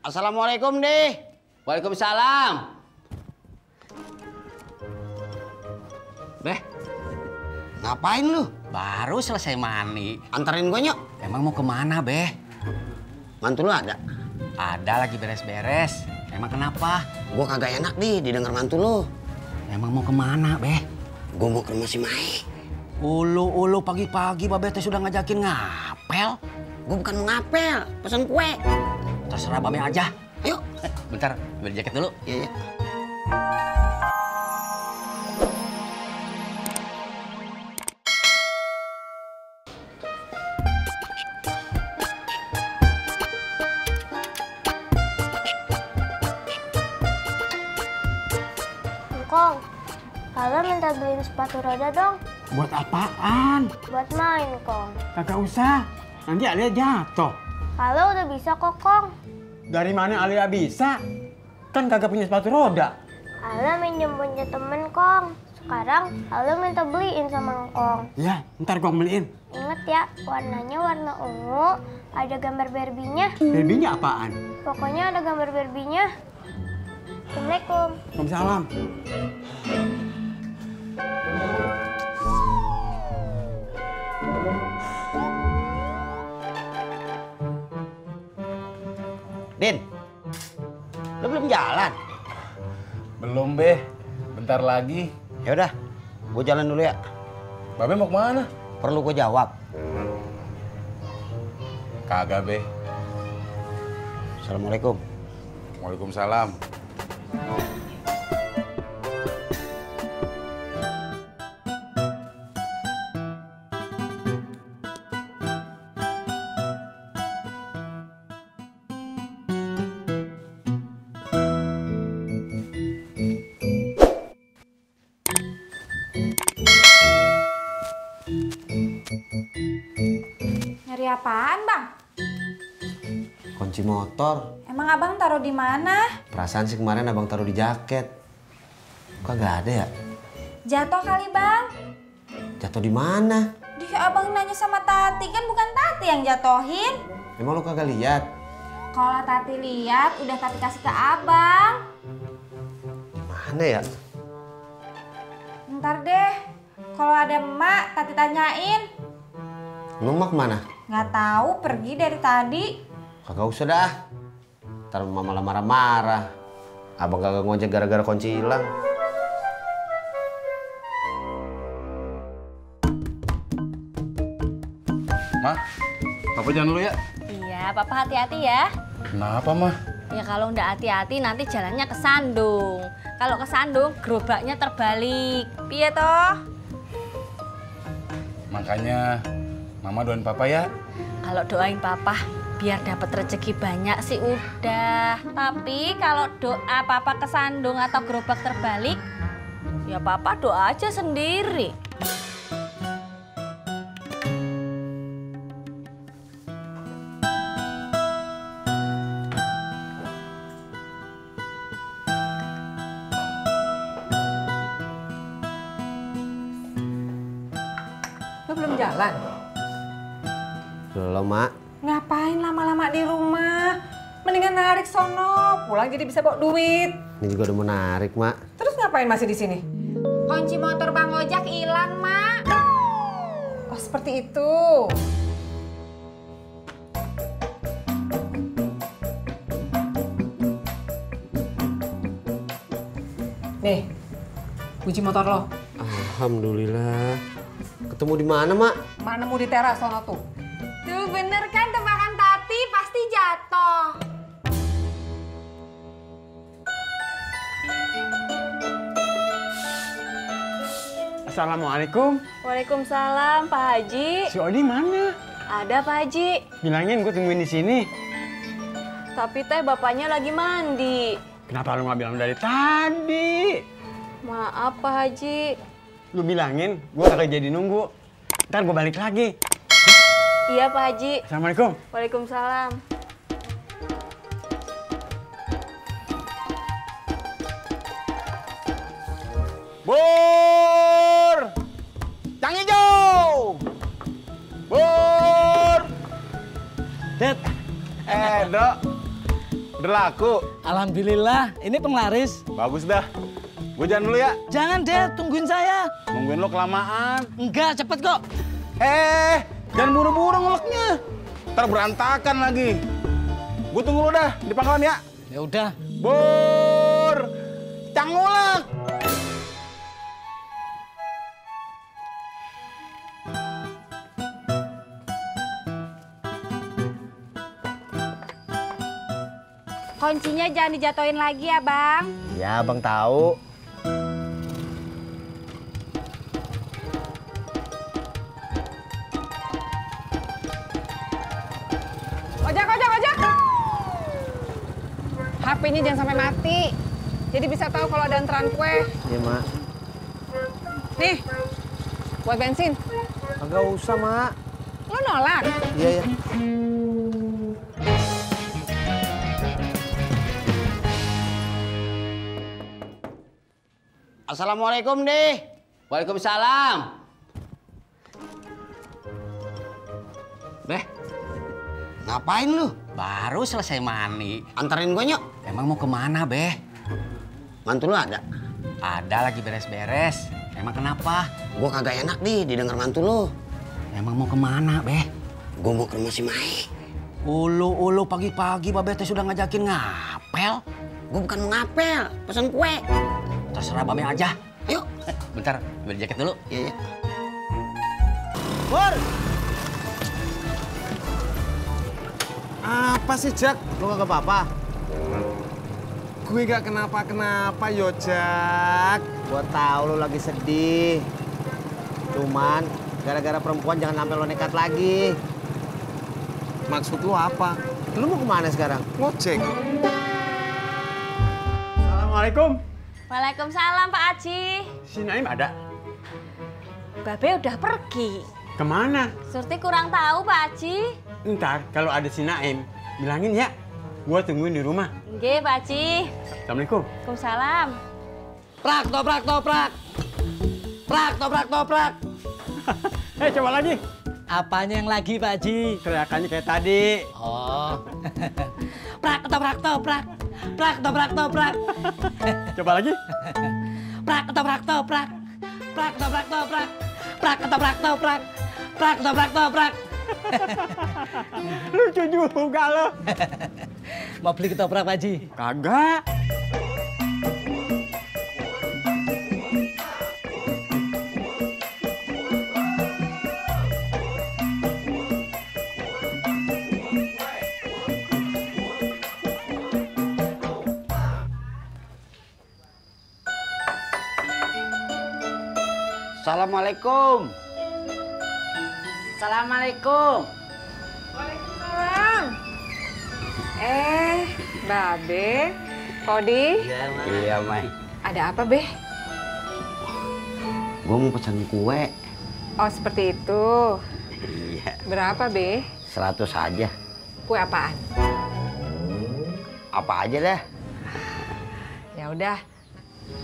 Assalamualaikum, deh. Waalaikumsalam. Beh, Ngapain lu? baru selesai mandi. Anterin gue, Nyok. Emang mau kemana, Beh? Mantu lu ada? Ada lagi beres-beres. Emang kenapa? Gue kagak enak, didengar mantu lu. Emang mau kemana, Beh? Gue mau ke rumah si Mai. Ulu pagi-pagi Babe teh sudah ngajakin ngapel. Gue bukan mau ngapel, pesen kue. Terserah Babe aja. Ayo. Bentar, beli jaket dulu. Iya, iya. Kong, Hala minta beliin sepatu roda dong. Buat apaan? Buat main, Kong. Kagak usah. Nanti Alia jatuh. Hala udah bisa kok, Kong. Dari mana Alia bisa? Kan kagak punya sepatu roda. Hala minjem punya temen, Kong. Sekarang Hala minta beliin sama Kong. Ya, ntar gua beliin. Ingat ya, warnanya warna ungu, ada gambar Barbie-nya. Babynya apaan? Pokoknya ada gambar Barbie-nya. Assalamualaikum. Waalaikumsalam. Din, lu belum jalan? Belum, Beh. Bentar lagi. Ya udah, gue jalan dulu ya. Babe mau kemana? Perlu gue jawab. Kagak, Beh. Assalamualaikum. Waalaikumsalam. Nyari apaan, Bang? Kunci motor. Emang Abang taruh di mana? Perasaan sih kemarin abang taruh di jaket. Kok gak ada ya? Jatuh kali, Bang. Jatuh di mana? Abang nanya sama Tati, kan bukan Tati yang jatohin. Emang lu kagak lihat? Kalau Tati lihat, udah Tati kasih ke Abang. Mana ya? Ntar deh, kalau ada emak, Tati tanyain. Lu mak mana? Nggak tahu, pergi dari tadi. Kagak usah dah. Ntar mama malah marah-marah. Abang kagak ngojek gara-gara kunci hilang. Ma, Papa jangan dulu ya. Iya, Papa hati-hati ya. Kenapa, Ma? Ya kalau ndak hati-hati nanti jalannya kesandung. Kalau kesandung, gerobaknya terbalik. Piye toh? Makanya Mama doain Papa ya. Kalau doain Papa biar dapat rezeki banyak sih udah. Tapi kalau doa Papa kesandung atau gerobak terbalik, ya Papa doa aja sendiri. Lu belum jalan? Belum, Mak. Ngapain lama-lama di rumah? Mendingan narik sono, pulang jadi bisa bawa duit. Ini juga udah menarik, Mak. Terus ngapain masih di sini? Kunci motor Bang Ojak hilang, Mak. Oh, seperti itu. Nih, kunci motor lo. Alhamdulillah. Ketemu di mana, Mak? Mana mau di teras sono tuh? Tuh bener kan tebakan Tati, pasti jatuh. Assalamualaikum. Waalaikumsalam, Pak Haji. Si Odi mana? Ada Pak Haji. Bilangin gue tungguin di sini. Tapi teh bapaknya lagi mandi. Kenapa lu nggak bilang dari tadi? Maaf Pak Haji. Lu bilangin gue kagak jadi nunggu. Ntar gue balik lagi. Iya Pak Haji. Assalamualaikum. Waalaikumsalam. Bur! Cang hijau! Bur! Det. Dok. Udah laku? Alhamdulillah, ini penglaris. Bagus dah. Gue jalan dulu ya. Jangan deh, tungguin saya. Nungguin lo kelamaan. Enggak, cepet kok. Jangan buru-buru nguleknya. Ntar berantakan lagi. Gue tunggu lo dah di pangkalan ya. Ya udah. Bur, cang ngulek. Kuncinya jangan dijatuhin lagi ya, Bang. Ya, Bang tahu. Ojek. HP-nya jangan sampai mati. Jadi bisa tahu kalau ada antrean kue. Iya, Mak. Nih, buat bensin. Agak usah, Mak. Lo nolak? Iya, ya. Assalamualaikum, Deh. Waalaikumsalam. Beh, Ngapain lu? baru selesai mandi. Anterin gue nyok. Emang mau kemana, Beh? Mantu lu ada? Ada lagi beres-beres. Emang kenapa? Gue kagak enak didengar mantu lu. Emang mau kemana, Beh? Gue mau ke rumah si Mai. Ulu pagi-pagi Babe teh sudah ngajakin ngapel. Gue bukan mau ngapel, pesan kue. Terserah Babe aja. Yuk. Bentar, beli jaket dulu. Iya, iya. Pur, Apa sih, Jak? Lu kagak apa-apa? Gue gak kenapa-kenapa, yo, Jak. Gue tahu lu lagi sedih. Cuman gara-gara perempuan jangan sampai lo nekat lagi. Maksud lu apa? Lu mau kemana sekarang? Ngojek. Assalamualaikum. Waalaikumsalam Pak Haji. Si Naim ada? Babe udah pergi. Kemana? Surti kurang tahu Pak Haji. Ntar kalau ada si Naim, bilangin ya. Gua tungguin di rumah. Nggih Pak Haji. Assalamualaikum. Waalaikumsalam. prak toprak. Prak toprak. Coba lagi. Apanya yang lagi, Pak Haji? Teriakannya kayak tadi. Oh. Prak toprak. Prak toprak. Coba lagi. Prak toprak. Prak toprak. Prak toprak. Prak toprak. Lucu juga lo. Mau beli ketoprak, Pak Haji? Kagak. Assalamualaikum. Assalamualaikum. Waalaikumsalam. Babe, Kodi, Iya, Mai. ada apa, Be? Gue mau pesan kue. Oh, seperti itu. Iya. Berapa, Be? 100 aja. Kue apaan? Apa aja dah. Ya udah.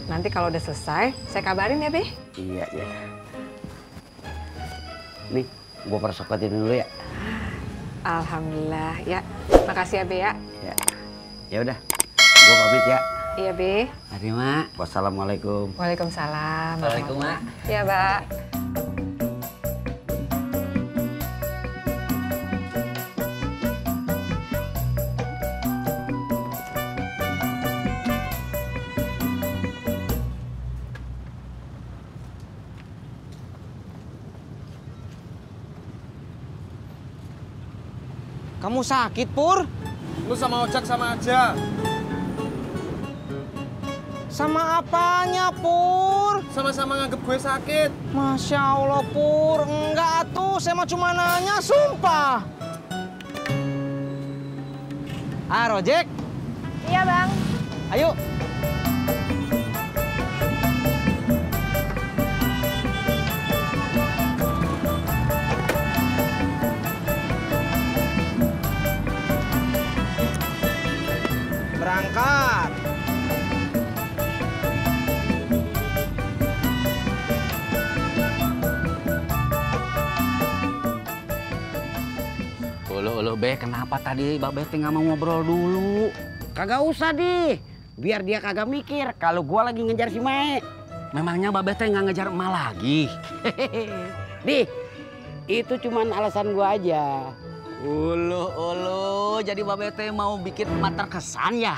Nanti kalau udah selesai, saya kabarin ya, Be. Iya, iya. Nih, gue persokotin dulu ya. Alhamdulillah, ya. Makasih ya, Be ya. Ya. Ya udah. Gue pamit ya. Iya, Be. Mari, Mak. Wassalamualaikum. Waalaikumsalam. Waalaikum, Mak. Ya, Mbak. Kamu sakit, Pur? Lu sama ojek sama aja. Sama apanya, Pur? Sama-sama nganggep gue sakit. Masya Allah, Pur. Enggak tuh, saya mah cuma nanya, sumpah. Rojek. Iya, Bang. Ayo. Berangkat. Ulu, Be, kenapa tadi Mbak Betty nggak mau ngobrol dulu? Kagak usah, Di. Biar dia kagak mikir kalau gua lagi ngejar si Mae. Memangnya Babe teh nggak ngejar emak lagi? Di, itu cuman alasan gua aja. Ulu, jadi Babe teh mau bikin emak terkesan ya?